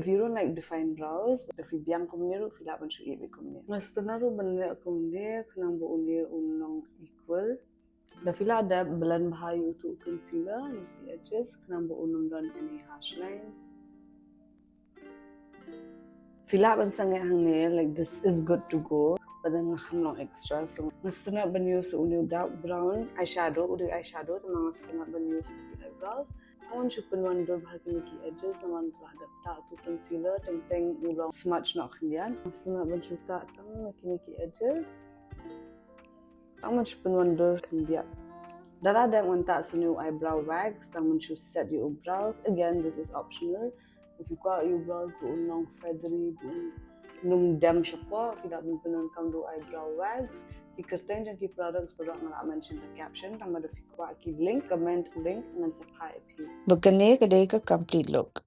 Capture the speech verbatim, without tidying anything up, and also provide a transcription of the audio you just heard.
If you don't like defined brows, da phi biang kumne ruh phi lah ban shu ïeit kumne. Nga sngewtynnat ruh ban leh kumne khnang ba une un long equal. Da phi lah dep blend bha ïa utu u concealer na ki edges khnang ba un ym don any harsh lines. Phi lah ban sangeh hangne, like, this is good to go, but then nga kham long extra, so nga sngewtynnat ban use une u dark brown eyeshadow, u dei eyeshadow, tangba nga sngewtynnat ban use ha ki eyebrows. Tang ban shu pynwandur bha kine ki edges, namar nga la dep tah utu concealer, teng teng u long smudge noh khyndiat. Nga sngewtynnat ban shu tah tang na kine ki edges. Tang ban shu pynwandur khyndiat. Da la dep ngan tah sa une u eyebrow wax, tang ban shu set ïa u brows. Again, this is optional. If phi kwah ïa u brows ba un long feathery, ba un ym dem shapoh, phi lah ban pyndonkam da u eyebrow wax. Ki kyrteng jong ki products baroh nga la mention ha caption, tangba da phi kwah ki link, comment link, ngan sa phah ïa phi. Ba kane ka dei ka complete look.